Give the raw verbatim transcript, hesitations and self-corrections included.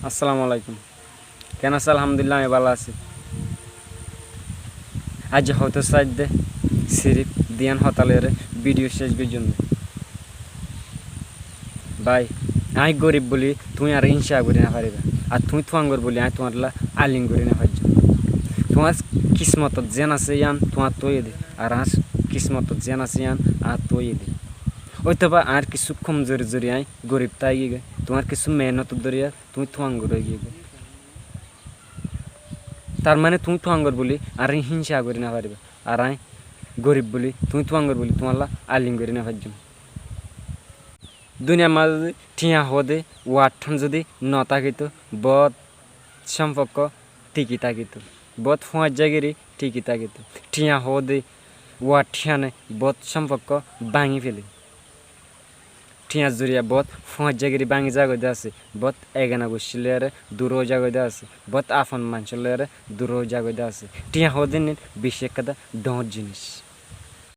Assalamu alaikum. Ken asó? Alhamdulillah, añí bála así. Aijja hoóito saidde sirif diyán hotá loiyóre bídiyo céc goijjum de. Bái, añí gorib buli tuñí añáre hínca gorí nofaríba, ar tuñí tuáñgor buli añí tuáñrlla alim gorí nofaijjum. Tuáñr kismotot ziyán asé yían tuáñttu óiye de, ar añár kismotot ziyán asé yían añáttu óiye de. Óitoba añár kissú komzori zori añí gorib táigigoi, tuáñr kissú meénotot dóriya tuñí tuáñgor óigiyói. Tar mane tuñí tuáñgor buli añáre hínca gorí nofaríba, ar añí gorib buli tuñí tuáñgor buli tuáñlla alim gorí nofaijjum. Duniyar mazé zodi thiañ hoóde waththán zodi notákito, boóut cómfokko tiki tákito, boóut fúañijja giri tiki tákito. Thiañ hoóde waththíyane boóut cómfokko báñgi féle. Thiañr zoriya boóut fúañijja giri báñgi zagói de asé, boóut egana goiccí loiyóre dur ói zagói de asé, boóut afon maincór loiyóre dur ói zagói de asé. Thiañ hoóde nin bicí ekkán dhoóñr zinis.